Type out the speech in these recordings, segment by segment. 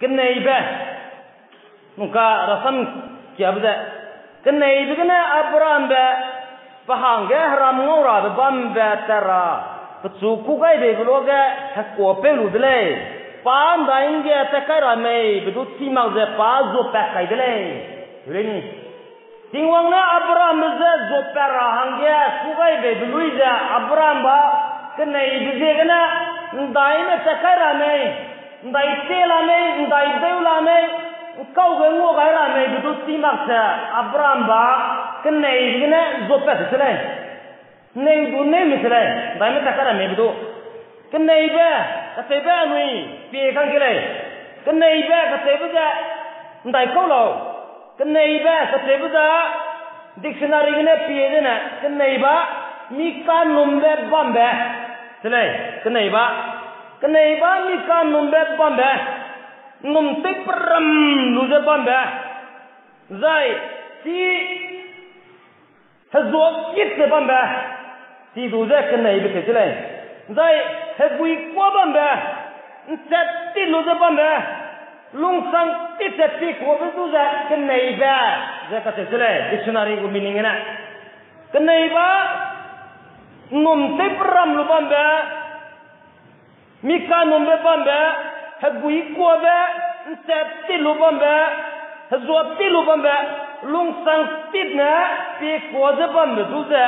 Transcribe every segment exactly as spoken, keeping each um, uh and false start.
Keneibe, nungka rasam kiabe ze, keneibe gene Abrahambe pe hangge heram ngaurabe bambe tat ra, pechu kûgaibeibe luage hekuapeu lu de lei, pa ’ndai ’ngge tat kai ra mei be du chî mak ze pa zuapat kai de lei. Lei ni, Tingwang ne Abrahambe je zuapat ra hangge kûgaibeibe lui ze Abraham ba keneibe ziegene, ’ndaime tat kai ra mei, ’ndai te la mei, ’ndai deu la mei, ’ngkau ge ngua gai ra mei be du chî mak ze Abraham ba keneibe gene zuapat se lei. Neu du neu mi se lei, ’ndaime tat kai ra mei be du. Keneibe kacheube anui pie kang ke lei. Keneibe kacheube ze ’ndaikau lau. Keneibe kacheube ze dictionary gene pie zene keneiba mi kanumbe bambe se lei. Keneiba, keneiba mi kanumbe bambe, ’nnum tewperam lu ze bambe, zai chi hezuakit ze bambe, chi du ze keneibe keu se lei. Zai heguikuâ bambe, ’nchat tit lu ze bambe, lungsang tit ze pie kuâbe du ze keneibe ze kacheu se lei, dictionary gu meaning gene. Keneiba, ’nnum tewperam lu bambe, mi kanumbe bambe, heguikuâbe, ’nchat tit lu bambe, hezuakit lu bambe, lungsang tit ne pie kuâ ze bambe du ze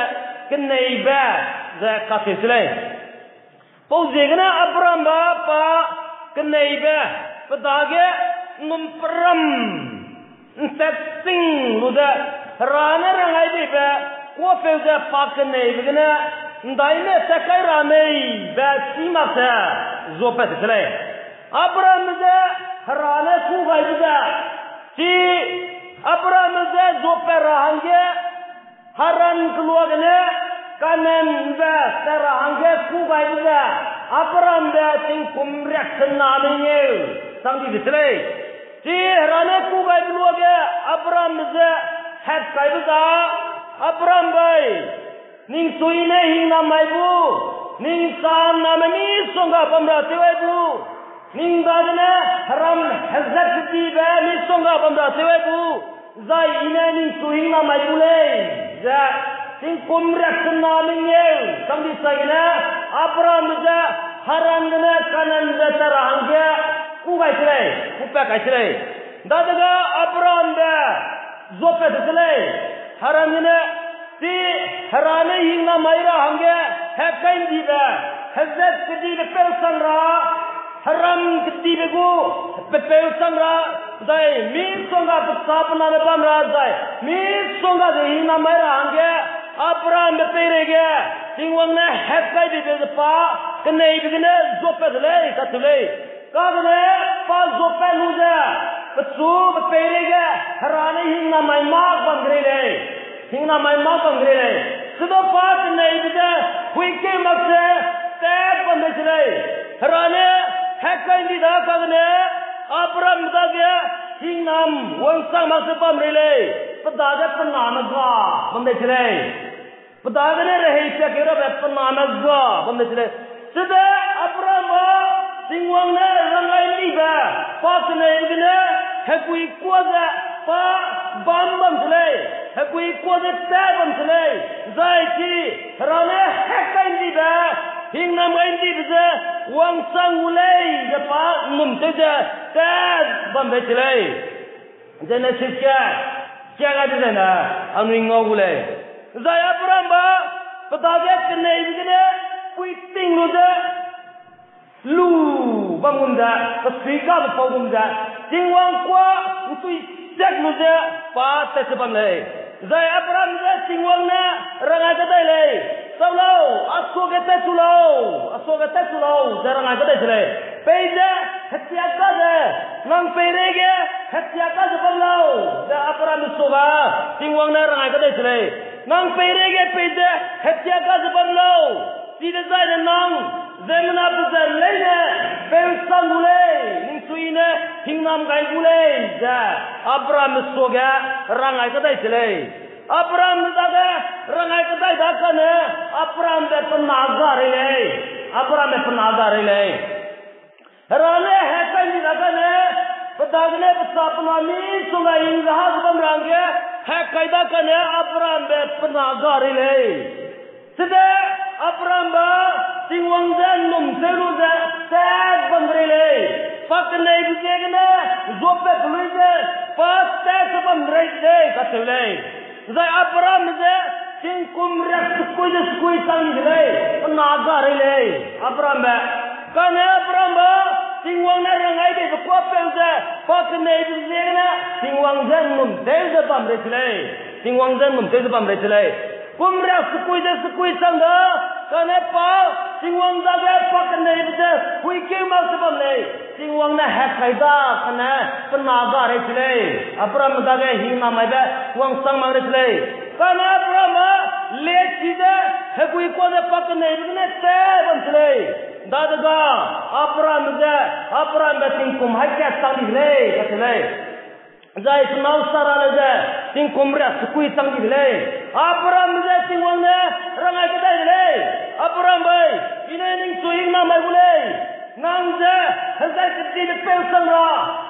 keneibe ze kacheu se lei. Pau ziegene Abraham ba pa keneibe, pe dage ’nnum peram ’nchat sing lu ze, Hera ne rangai beibe kuâpeu ze pa keneibe gene ’ndaime tat kai ra mei be chî mak ze zuapat se lei. Abraham je Hera ne kûgaibe ze, chi Abraham je zuapat ra hangge Haran kelua gene Kanaanbe tat ra hangge kûgaibe ze Abrahambe tingkum riaksena mengeu chang dibe se lei. Chi Hera ne kûgaibe luage Abrahambe je hatkaibe za, Abraham bai, ningchu I ne hingnam mai bu, ning chaname misongga bam ra tew ai bu, ning dagene heram hezat kedibe misongga bam ra tew ai bu, zai I ne ningchu hingnam mai bu lei, ze tingkum riaksena mengeu chang di chai gene, Abrahambe je Haran gene Kanaanbe tat ra hangge kû gai se lei, kûpat kai se lei. Dadege Abrahambe zuapat se lei, Haran gene, chi Hera ne hingnam mai ra hangge hekai'ndibe, hezat kedibe peu chang ra, heram kedibe gu pepeu chang ra, zai misongga pecha pename bam ra, zai misongga ze hingnam mai ra hangge Abrahambe peireige Tingwang ne hekai'ndibe ze pa keneibe gene zuapat de lei kacheu lei. Kagene pa zuapat lu ze, pechu pe peireige Hera ne hingnam mai mak bam de rei lei. Hingnam mai mak bam de rei lei. Chida pa keneibe ze huikeu mak ze tat bam dei se lei. Hera ne hekai'ndi da kagene Abrahambe dage hingnam wangchang mak ze bam rei lei. Pe dage pe name ga bam dei se lei. Pe dagene rehei siakeu rabe pe name ga bam dei se lei. Chide Abraham ba Tingwang ne rangai nibe pa keneibe gene heguikuâ ze pa bam bam se lei. Heguikuâ ze tat bam se lei. Zai chi Hera ne hekai'ndibe, hingnam gai'ndibe ze wangchang gu lei ze pa ’nnum tew ze tat bam dei se lei. Jenesis ge, kia gai dezaine, anui ngau gu lei. Zai Abraham ba, pe dage keneibe gene puiting lu ze, lu bam gum ze, pesuikabe pau gum ze, Tingwang kuâ ’ntui chak lu ze, pa tat ze bam lei. Zai Abraham je Tingwang ne rangai kadai lei, chau lau, a suage tat chu lau, a suage tat chu lau, ze rangai kadai se lei. Peize, hetia ka ze, nang peireige, hetia ka ze bam lau, ze Abraham suage, Tingwang ne rangai kadai se lei. Nang peireige peize, hetia ka ze bam lau. Chidezaine nang, ziemmena pe ze leine, peu chang gu lei, ningchu I ne, hingnam gai gu lei, ze, Abraham suage, rangai kadai se lei. Abraham dage, rangai kadai da kane, Abrahambe pe na ga rei lei. Abrahambe pe na ga rei lei. Hera ne hekai'ndi da kane, Dagene pe sa pe na misongga hing ze ha ze bam ra hangge, hek kai da kane Abrahambe pe na ga rei lei. Chide Abrahambe Tingwang je ’nnum tew lu ze tat bam rei lei. Pa keneibe ziegene zuapat pe lui ze pa tat ze bam rei lei kacheu lei. Zai Abrahambe je tingkum riak sekui ze sekui chang di de lei, pe na ga rei lei Abrahambe. Kane Abrahambe Tingwang ne rangai deibe kuapeu ze pa keneibe ziegene Tingwang je ’nnum tew ze bam rei se lei. Tingwang je ’nnum tew ze bam rei se lei. Kum riak sekui ze sekui chang da, kane pa Tingwang dage pa keneibe ze huikeu mak ze bam lei. Tingwang ne hek kai da kane pe na ga rei se lei. Abrahambe dage hingnamaibe wangchang mak rei se lei. Kane Abrahambe lechi ze hegui kua ze pa keneibe gene tat bam se lei. Dadege Abrahambe ze, Abrahambe tingkum haî kat chang di de lei kacheu lei. Zai pe nâu Sarale ze tingkum riak sekui chang di de lei. Abrahambe ze Tingwang ne rangai kedai de lei. Abrahambe, I ne ningchu hingnamai gu lei. Nang ze hezai kedibe peu chang ra,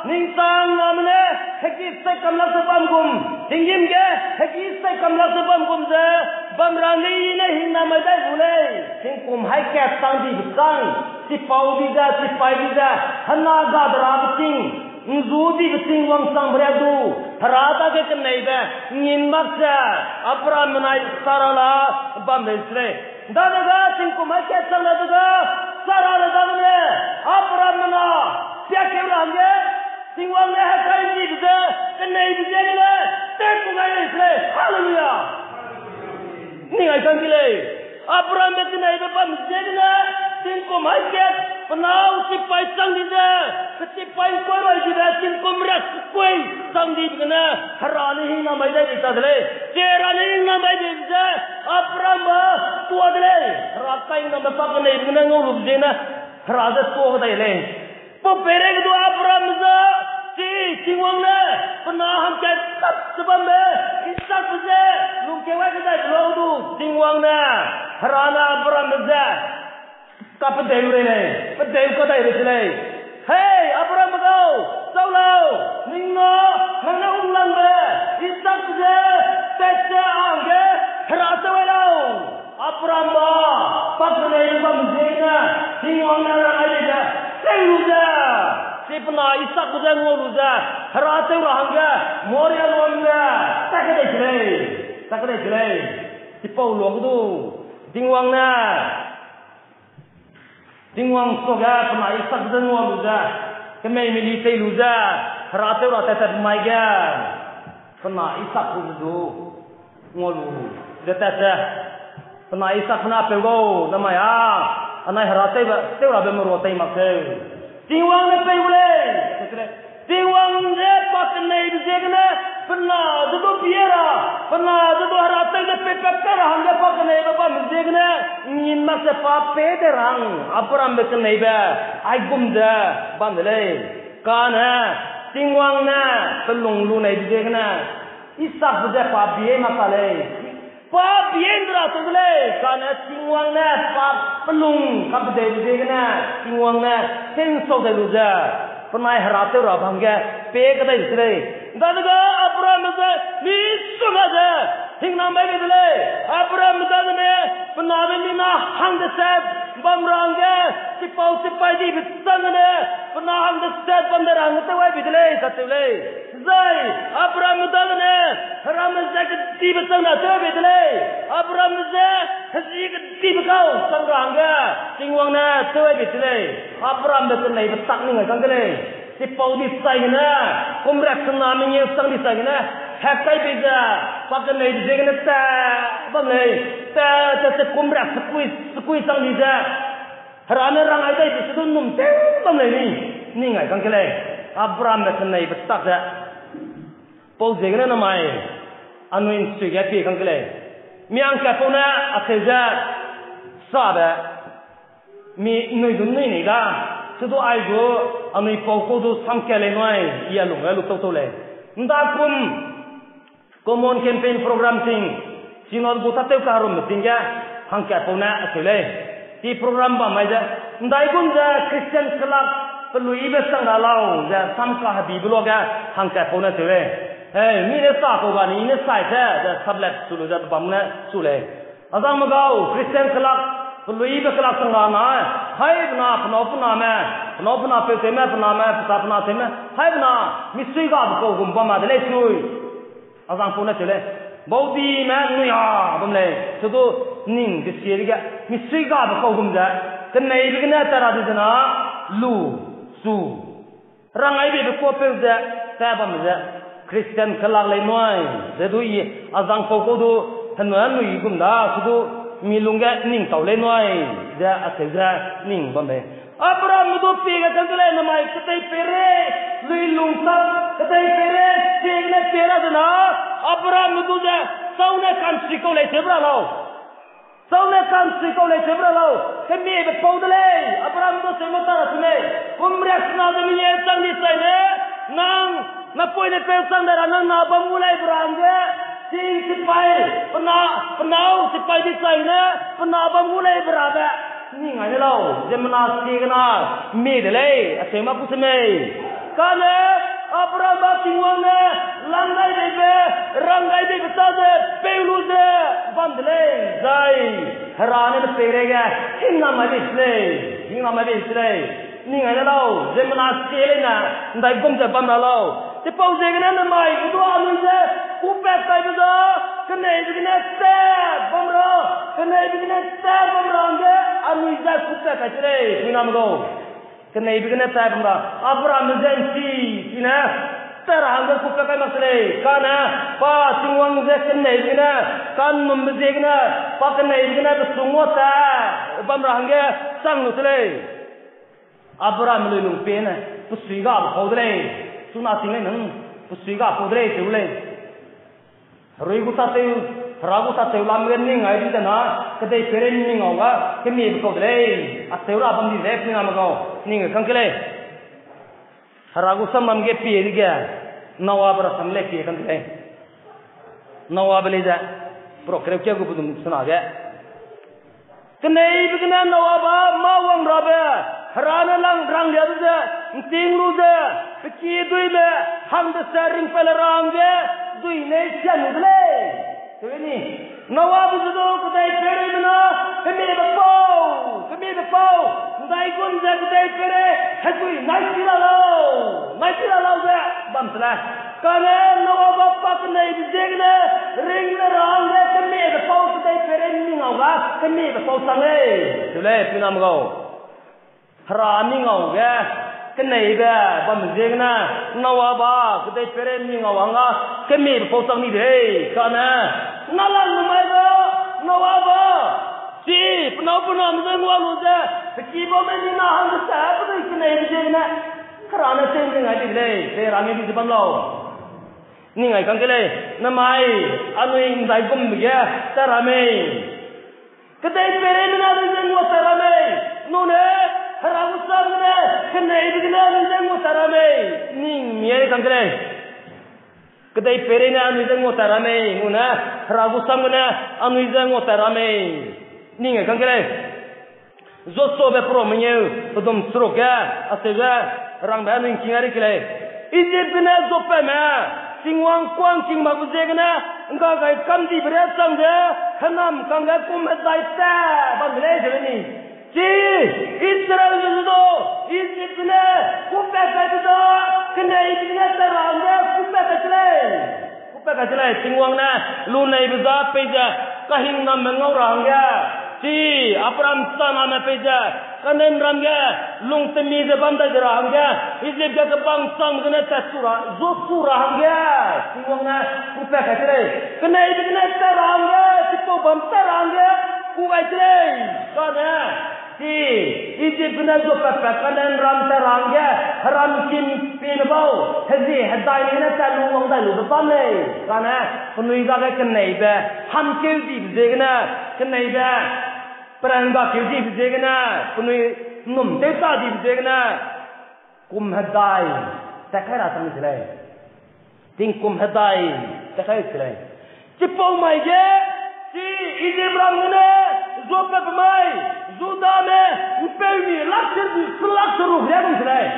ning chang name ne hegi sai kam lak ze bam gum, tinggîm ge hegi sai kam lak ze bam gum ze bam ra hangge I ne hingnamai dai gu lei. Tingkum haî kat chang dibe chang, chipau di ze, chipai di ze, hena ga de rabe ting, ’nzu dibe ting wangchangbe riak du, Hera dage keneibe ngin mak ze Abrahambe benai Sarale bam lei se lei. Dadege tingkum haî kat chang dadege Sarale dagene Abrahambe na piakeu ra hangge Tingwang ne hekai'ndibe ze keneibe ziegene tat gu gai lei se lei. Hallelujah! Ning ai kang ki lei. Abrahambe keneibe bam ziegene tingkum haî kat, pe nâu chipai chang di ze, pe chipai ’ngkuai roi dibe tingkum riak sekui chang dibe gene Hera ne hingnamai dai bei ta de lei. Chi Hera ne hingnamai dai bei ze Abrahambe tua de lei. Hera kahingnambe pa keneibe gene ngau lube ziegene Hera ze tua kedai lei. Pau peireige du Abrahambe ze, chi Tingwang ne pe na hangkat kap ze bambe Isaakbe je lungkeu gai kedaibe luage du Tingwang ne, Hera ne Abrahambe ze kapedeu rei lei, pedeu kadai rei se lei. Hei Abrahambe gau, sau lau, ning na, nang ne unglangbe Isaakbe je tat ze a hangge Hera tew ai lau. Abrahambe pa keneibe bam ziegene Tingwang ne rang ai dei ze, tew lu ze, chi pe na Isaakbe je ngau lu ze, Hera tew ra hangge Moria luam ge tat kedei se lei, tat kedei se lei. Chipau luage du Tingwang ne Tingwang suage pe na Isaakbe je ngau lu ze, kemei meli tei lu ze, Hera tew ra tat tat mai ge, pe na Isaakbe ze du ngau lu ze tat ze, pe na Isaakbe ne, Apeu gau, namai â anai Hera tew rabe merua tei mak seu. Tingwang ne pei gu lei, Tingwang ze pa keneibe ziegene pe na ze du pie ra, pe na ze du Hera tew ze peipat kai ra hangge pa keneibe bam ziegene, ngin mak ze pa pei de ra hang Abrahambe keneibe aigum ze bam de lei. Kane Tingwang ne pe lung luneibe ziegene Isaakbe ze pa bie mak ta lei. Pa bie ’nra teu de lei, kane Tingwang ne pa pe lung kapedeibe ziegene Tingwang ne tew'nsau dai lu ze, penai Hera tew ra bam ge pie kedai de se lei. Dadege Abrahambe ze misongga ze hingnamai bei de lei. Abrahambe dadene pe nabe mina hangdeset bam ra hangge, chipau chipai dibe chang gene pe na hangdeset bam de ra hangge tew ai bei de lei, kacheu lei. Zai Abrahambe dadene Hera ne ze kedibe chang ra tew ai bei de lei. Abrahambe ze hezi kedibe kau chang ra hangge Tingwang ne tew ai bei de lei. Abrahambe keneibe tak ning ai kang de lei. Chipau di chai gene, kum riak sena mengeu chang di chai gene, hek kai bei ze, pa keneibe ziegene ta bam lei, ta, ta, ta kum riak sekui, sekui chang di ze, Hera ne rang ai dai di se du ’nnum tew bam lei ni, ning ai kang ke lei. Abrahambe keneibe tak ze, pau ziegene namai, anui ’nsui ge pie kang ke lei. Miangkatpau ne acheu ze, sabe, mi nui du nui nei da, se du ai gu, anui pau kau du samkat lei nui, I a lung ge lu tau tau lei. ’Ndakum, Common Campaign Program ting, Synod gu tâtew kaherumme ting ge, hangkatpau ne acheu lei. Chi program bam mai ze, ’ndaigum ze Christian Club peluibe chang ra lau ze sam kahebibe luage hangkat pau ne cheu lei. Hei, mi ne sa kau ga ni ne sai ze, ze sublet chu lu ze bam ne chu lei. Azangme gau, Christian kelak, peluibe kelak chang ra na, hai bena, penâu pename, penâu pena peu tewme, pename, peta pena tewme, hai bena, misui gabe kau gum bam ma de lei sui. Azang pau ne cheu lei, baudime nui a bam lei, se du ning desie dege, misui gabe kau gum ze, keneibe gene tat ra di zena, lu, su, rang ai beibe kuapeu ze, tat bam ze, Christian kelak lei nui, ze du i, azang pau kau du, henui anui gum da, se du, mi lungge ning tau lei nui, ze acheu ze, ning bam lei. Abrahambe du pie ge kang de lei namai, kedei peirei, lui lung sa, kedei peirei, pie gene pie ra zena, Abrahambe du ze, sau ne ka'nsui kau lei tew ra lau. Sau ne ka'nsui kau lei tew ra lau. Kemiebe pau de lei, Abrahambe du seu ma ta ra se lei. Kum riaksena ze mengeu chang di chai ne, nang, napoine peu chang de ra nang na bam gu lei be ra hangge, chi sipai, pena, penâu sipai di chai ne, pena bam gu lei be rabe. Ning ai ne lau, ziemmena siegene, mie de lei, acheu ma pu se mei. Kane, Abraham ba Tingwang ne, lang gai beibe, rang gai beibe ta ze, peu lu ze, bam de lei, zai, Hera ne pe peireige, hingnam mai bei se lei, hingnam mai bei se lei. Ning ai ne lau, ziemmena sie leine, ndaigum ze bam ra lau. Chipau ziegene namai ge du anui ze, kupat kaibe za, keneibe gene tat bam ra, keneibe gene tat bam ra hangge, anui ze kupat kai se lei, puiname gau. Keneibe gene tat bam ra, Abrahambe ze ’nchi, chine, tat ra hangge kupat kai mak se lei, kane, pa Tingwang ze keneibe gene, ka'nnumbe ziegene, pa keneibe gene pechu ngua tat bam ra hangge, chang lu se lei. Abraham lui lung pie ne, pesui ga pau de lei, chuna ting lei nang, pesui ga pau de lei, cheu lei. Herui gu tâtew, Hera gu tâtew lam ge ning ai di ze na, kedei peirei ning au ga, kemiebe kau de lei, acheu ra bam di lei, puiname gau, ning kang ke lei. Hera gu samlam ge pie dege, Noabe rasam lei pie kang ke lei. Noabe lei ze, perok kereu kia gu pedum sena ge. Keneibe gene Noabe mâ wang rabe, Hera ne lang ranglia de ze, ’nting lu ze, pe ki duibe, hangbe se ringpat le ra hangge, dui nei sian lu de lei. Tewni, Noabe ze du kedei peireime na, kemiebe pau, kemiebe pau, ’ndaigum ze kedei peirei, hedui nai chi ra lau, nai chi ra lau ze, bam se lei. Kane Noabe pa keneibe ziegene, ring le ra hangge kemiebe pau kedei peirei mi ngau ga, kemiebe pau chang lei, cheu lei, puiname gau. Hera mi ngau ge, keneibe, bam ziegene, Noabe, kedei peirei mi ngau hangge, kemiebe pau chang ni de lei, kane, nalang numai ga, Noabe, chi, penâu pename ze ngua lu ze, pe ki baume mina hangge sa, pe dui keneibe ziegene, Hera ne tew'nring ai di de lei, tei ra mei di ze bam lau. Ning ai kang ke lei, namai, anui ’ndaigumbe ge, tat ra mei. Kedei peireime ne anui ze ngua tat ra mei. Nune, Hera gu sam gene, keneibe gene anui ze ngua tat ra mei. Ning mi ai kang ke lei. Kedei peirei ne anui ze ngua tat ra mei. Nune, Hera gu sam gene, anui ze ngua tat ra mei. Ning ai kang ke lei. Joshuabe perok mengeu, pedum seruk ge, acheu ze, rangbe anui ’ngking ai ri ke lei. Ijip gene Joshuame, Tingwang kuâ ’ngking makbe ziegene, ’ngga gai kam dibe riâ chang ze, hênam kangge kum hedai tat bam de lei ze ni. Chi, Israelme ze du, Ijip gene, kupat kai de da, keneibe gene tat ra hangge, kupat kai de lei. Kupat kai de lei, Tingwang ne, luneibe za peize, kahingnambe ngau ra hangge, chi, Abraham chaname peize, Kanaanram ge, lungtemi ze bam dai de ra hangge, Ijip ge kebang chang gene tatchu ra, zuachu ra hangge, Tingwang ne, kupat kai de lei. Keneibe gene tat ra hangge, chipau bam tat ra hangge, ku gai de lei. Kane, chi, Ijip gene zuapat pat Kanaanram tat ra hangge, heram kim piene bau, hezie hedai gene tat lu wang dai lube bam lei. Kane, penui dage keneibe, hamkeu dibe ziegene, keneibe, peranggakeu dibe ziegene, penui ’nnum tew ta dibe ziegene, kum hedai, tat kai ra chang de lei. Tingkum hedai, tat kai de lei. Chipau mai ge, chi, Ijipram gene, zuapatbe mai, Judame ’mpeumi lak se, lak seruk riâ gum se lei.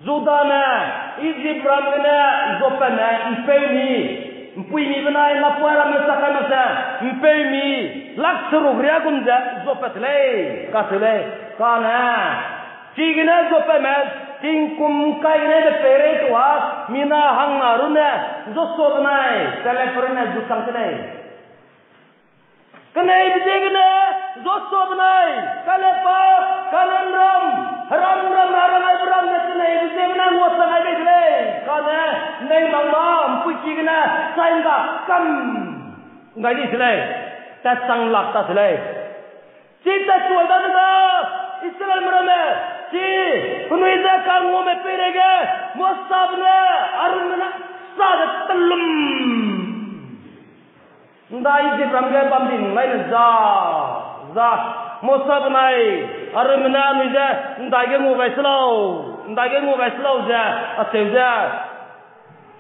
Judame Ijipram gene zuapatme ’mpeumi, ’mpuimi benai napoiramme chak kai mak ze, ’mpeumi lak seruk riâ gum ze zuapat se lei, kacheu lei. Kane chigene zuapatme tingkum kai gene de peirei tuâ mina hangna runne Joshua benai Kaleb runne gu chang se lei. Keneibe ziegene Joshua benai Kaleb pa Kanaanram, heram ram na rang aibe ram ze keneibe ziegene nguachang gai bei se lei. Kane nei mak ma ’mpuiki gene chai ’ngga kam gai di se lei, tatchang lak ta se lei. Chi tatchu dade da, Israelme ramme, chi penui ze kanguame peireige Mosabe ne Aaronbe ne sa ze telum ’ndai Ijipram ge bam di ’ngai ne za, za, Mosabe benai Aaronbe ne anui ze ’ndai ge ngua gai se lau, ’ndai ge ngua gai se lau ze, acheu ze,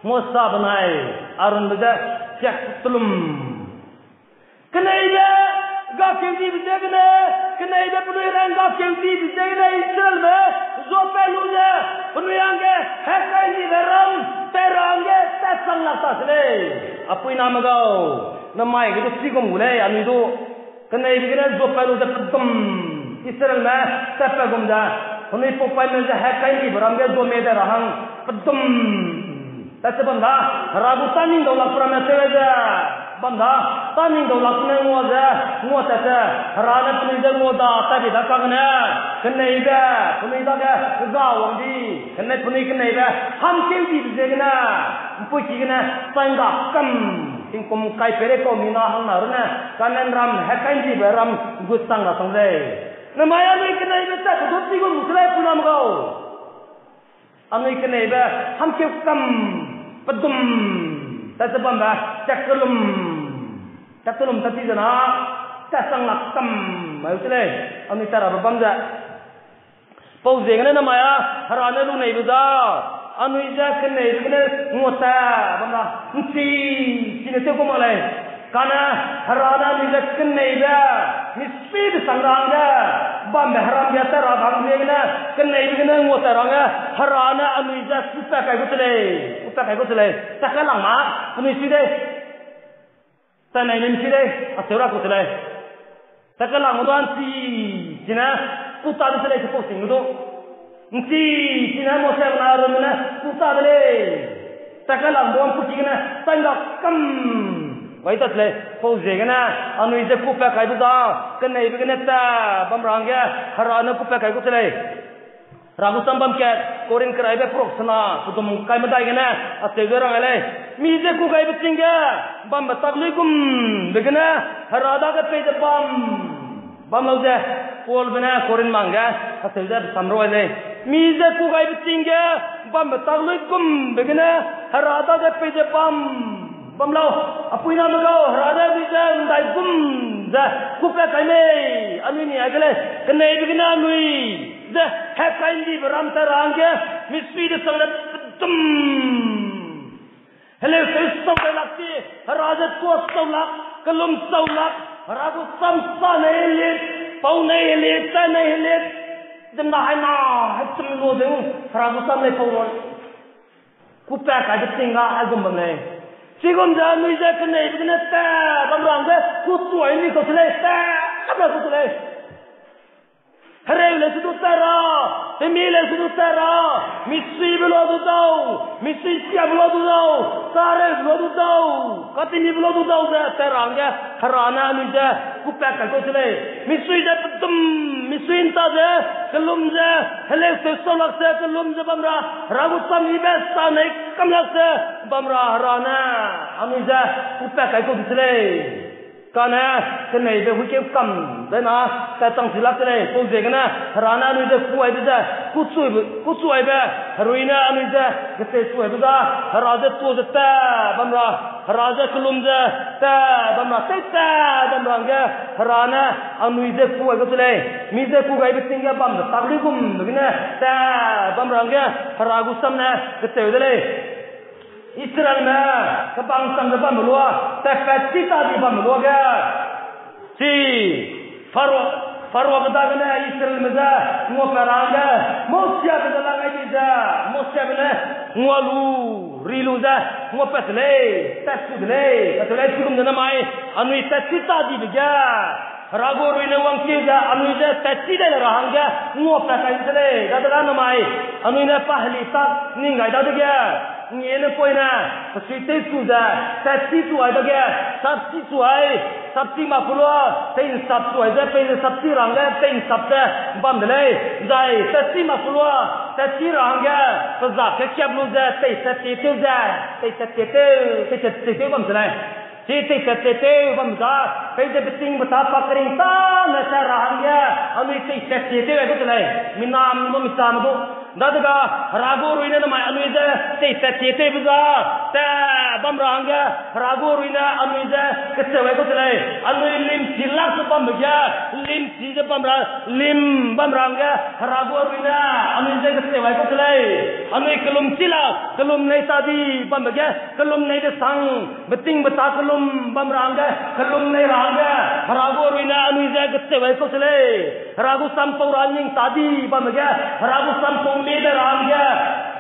Mosabe benai Aaronbe ze siak telum. Keneibe gakeudibe ziegene, keneibe penui rang gakeudibe ziegene Israelme zuapat lu ze, penui hangge hekai'ndibe ram tat ra hangge tatchang lak ta se lei. A puiname gau, namai ge du chigum gu lei, anui du keneibe gene zuapat lu ze pedum, Israelme tatpat gum ze, penui paupaime ze hekai'ndibe ram ge zuame dai ra hang pedum tat ze bam da, Hera gu tâ ning dau lak pe ramme tew ze bam da, tâ ning dau lak ne ngua ze, ngua tat ze, Hera ne penui ze ngua da tat bi da kagene, keneibe penui dage ga wang di, kenei penui keneibe hamkeu dibe ziegene, ’mpuiki gene chai ’ngga kam, tingkum kai peirei kau mina hangna runne Kanaanram hekai'ndibe ram gu chang ra sang lei. Namai anui keneibe tat kedu chigum se lei puiname gau. Anui keneibe hamkeu kam pedum tat ze bambe, tat kelum, tat kelum tat ti ze na, tatchang lak kam mai u se lei, anui tat rabe bam ze. Pau ziegene namai â, Hera ne luneibe da, anui ze keneibe gene nguatat bam ra, ’nchi, chine tew ku mak lei. Kane, Hera ne anui ze keneibe, misuibe sang ra hangge, bambe heram ge tat ra hangge gene, keneibe gene nguatat ra hangge, Hera ne anui ze kupat kai gu se lei, kupat kai gu se lei, tat kai lang ma, anui sui dei. Tat nai ne ’nchi dei, acheu ra ku se lei. Tat kai lang du ’nchi, chine, kuta de se lei, chipau sing du. ’Nchi, chine Mose benai Aaron ne kuta de lei. Tat kai lang du ’mpuiki gene, chai ’ngga kam gai ta se lei, pau ziegene, anui ze kupat kai du da, keneibe gene tat bam ra hangge, Hera ne kupat kai gu se lei. Hera gu sam bam kat, Korinth keraibe peruk sena, pedum kai medai gene, acheu ze rang lei. Mi ze kûgaibe ting ge, bambe tak luigumbe gene, Hera dage pei ze bam, bam lau ze, Paulbe ne Korinth mang ge, acheu ze sam roi lei. Mi ze kûgaibe ting ge, bambe tak luigumbe gene, Hera dage pei ze bam, bam lau. A puiname gau, Hera ne anui ze ’ndaigum ze kupat kai mei, anui ni aige lei, keneibe gene anui ze hekai'ndibe ram tat ra hangge, misui de chang le pedum. Heleu seu sau kai lak ti, Hera ze tuâ sau lak, kelum sau lak, Hera gu sam sa nei helit, pau nei helit, tat nei helit, ziemmena haina, hechum lu ze, Hera gu sam lei pau roi. Kupat kaibe ting ga aigum bam lei. Chigum ze anui ze keneibe gene tat bam ra hangge, kuchuai ni kau se lei, tat bam ra kau se lei. Hereu lei se du tat ra, temi lei se du tat ra, misuibe lua du dau, misui siabe lua du dau, kareube lua du dau, katemibe lua du dau ze tat ra hangge, Hera ne anui ze kupat kai kau se lei. Misui ze pedum, misui ’nta ze, kelum ze, heleu seu sau lak ze, kelum ze bam ra, Hera gu sam yibe sa nei kam lak ze, bam ra Hera ne anui ze kupat kai kau di se lei. Kane, keneibe huikeu kam, zai na, tat chang si lak se lei, pau ziegene, Hera ne anui ze kuaibe ze, kuchuaibe, kuchuaibe, herui ne anui ze, ketechuaibe ga, Hera ze tuâ ze tat bam ra, Hera ze kelum ze tat bam ra, tew tat bam ra hangge, Hera ne anui ze kuai kau se lei, mi ze kûgaibe ting ge bambe tak luigumbe gene tat bam ra hangge, Hera gu sam ne kecheu de lei. Israelme kebang chang ze bambe lua, tatpat chi ta di bambe luage, chi Pharaoh, Pharaoh kedagene Israelme je nguapat ra hangge, Mosiabe ze la ngai di ze, Mosiabe ne ngua lu, ri lu ze, nguapat de lei, tat su de lei, kacheu lei. Chigum ze namai, anui tat chi ta dibe ge, Hera gu herui ne wangkeu ze anui je tat chi dai le ra hangge nguapat kai de lei. Dadege namai, anui ne pa heli tak ning gai dadege, ngie ne poine, pesui tewchu ze, tat chi chu ai dage, sap chi chu ai, sap chi mak ku lua, tei'nsap chu ai ze, peize sap chi ra hangge tei'nsap ze bam de lei. Zai tat chi mak ku lua, tat chi ra hangge, pe zak kekiap lu ze, teitat tie tew ze, teitat tie tew, teitat tie tew bam se lei. Chi teitat tie tew bam za, peize betingbeta pa kering tâne tat ra hangge, anui teitat tie tew ai gu se lei. Miname du, misame du. Dadege, Hera gu herui ne namai anui je teitat tie tewbe za, tat bam ra hangge, Hera gu herui ne anui je kecheu ai gu se lei. Anui limchi lak ze bambe ge, limchi ze bam ra, lim bam ra hangge, Hera gu herui ne anui je kecheu ai gu se lei. Anui kelum chi lak, kelum nei ta di bambe ge, kelum nei desang, betingbeta kelum bam ra hangge, kelum nei ra hangge, Hera gu herui ne anui je kecheu ai kau se lei. Hera gu sampau ra ning ta di bambe ge, Hera gu sampau mie dai ra hangge,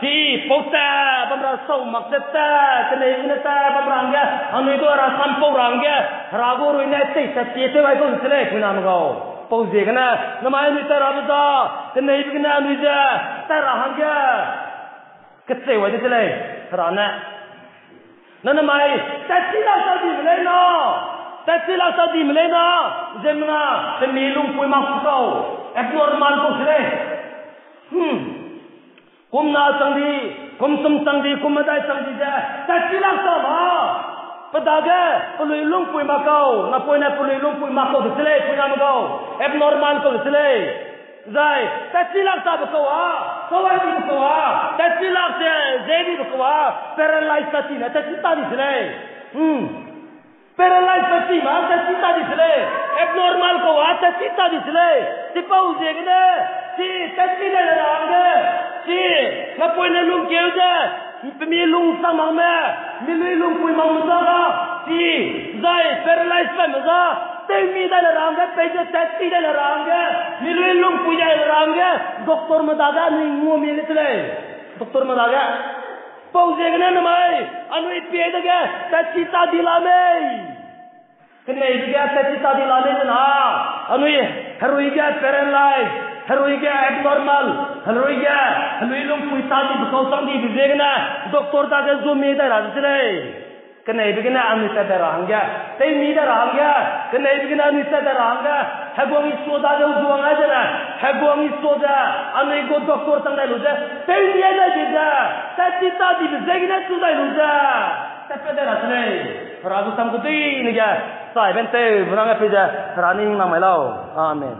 chi pau tat bam ra sau mak ze tat, keneibe gene tat bam ra hangge, anui du Hera sampau ra hangge, Hera gu herui ne teitat tie tew ai kau se lei, puiname gau. Pau ziegene, namai anui tat rabe za, keneibe gene anui je tat ra hangge, kecheu ai de se lei, Hera ne. Na namai, tat chi lak ta dime lei na. Tat chi lak ta dime lei na. Ziemmena, pemi lungpui mak kau. Abnormal kau se lei. Hmm. Kum na chang di, kum sum chang di, kum medai chang di ze, tat chi lak ta ma. Pe dage, pelui lungpui mak kau. Napoine pelui lungpui mak kau de se lei, puiname gau. Abnormal kau de se lei. Zai, tat chi lak tabe kau a, kau ai dibe kau a, tat chi lak ze, ze dibe kau a, paralyze ta ti ne, tat chi ta di se lei. Hmm. Paralyze ta ti ma, tat chi ta di se lei. Abnormal kau a, tat chi ta di se lei. Chipau ziegene, chi tat chi dai le ra hangge, chi, napoine lungkeu ze, pemi lung chang makme, milui lungpui makme za ga, chi, zai paralyze paime za, tewmi dai le ra hangge, peize tat chi dai le ra hangge, milui lungpui dai le ra hangge, doctorme dage anui nguamie le se lei. Doctorme dage. Pau ziegene namai, anui pie dage, tat chi ta di la mei. Keneibe ge tat chi ta di la lei zena, anui herui ge paralyze, herui ge abnormal, herui ge, herui lungpui ta dibe kau chang dibe ziegene, doctor dage zumie dai ra de se lei. Keneibe gene anui tat dai ra hangge, tewmi dai ra hangge, keneibe gene anui tat dai ra hangge, Heguang Isua dage zuang ai zene, Heguang Isua ze, anui gu doctor chang dai lu ze, tewmi dai di ze, tat chi ta dibe ziegene chu dai lu ze, tatpat dai ra se lei. Hera gu sam keduine ge, chai ben tew, benang ge pei ze, Hera ning nang mai lau. Amen.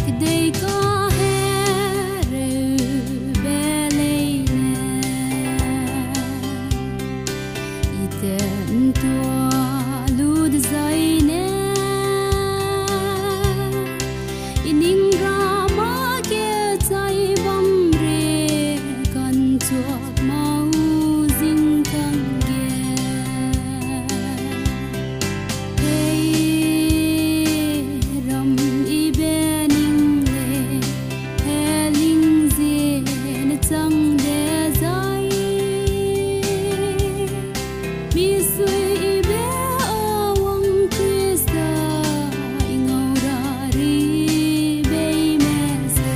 Kedei kahereube leine, i tentua lu dezaine, i ning ra ma ke chai bam re, kanchuak mau zing kangge. Hei ram i be ning lei, heling ziene chang dezai, misui i be a wang Khrista, i ngau ra ri bei me ze.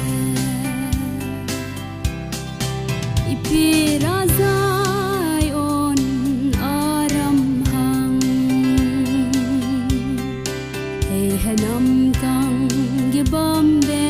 I pie ra Zion a ram hang, hei henam kangge bambe